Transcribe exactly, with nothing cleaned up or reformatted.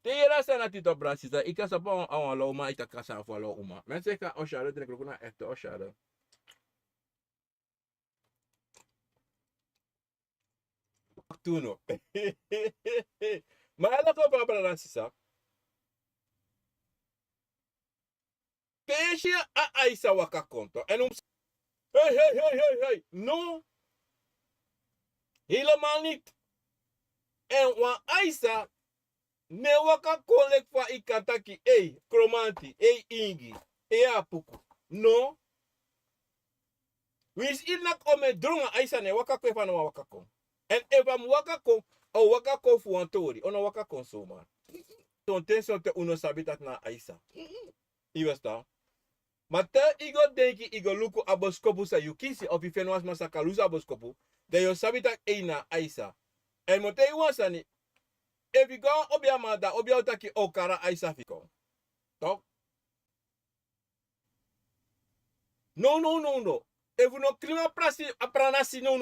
Te yu yere a sani dati, to, brada sisa, i kan sabi a wan, a wan law man, i kan sabi a wan law uma. Mi e seka Oshado, den e luku na ekte Oshado. Tu no. Ma ala kon, brada sisa. Te yu e si a Aisa waka kon, to, èn un... Hei, hei, hei, hei, hei. No. Helemaal niet. Èn wan Aisa no e waka kon leki fa i kan taki, ei, Kromanti, ei, Ingi, ei, Apuku. No. Winsi i naki omen dron, a Aisa no e waka kon efu a no wani waka kon. Èn efu a mu waka kon, a o waka kon fu wan tori, a no waka kon zomaar. Sonten, sonten un no sabi taki na Aisa. I e ferstan? Ma te i go denki, i go luku a boskopu san yu kisi, ofu i feni wan sma sa kan lusu a boskopu, dan yu o sabi taki ei, na Aisa. Èn mi o taigi yu wan sani, efu i go a wan obiaman anda, a obiaman o taki a o kari a Aisa fu i kon. Toch? No, no, no, no. Efu no krin a prasi, a pranasi, no, no.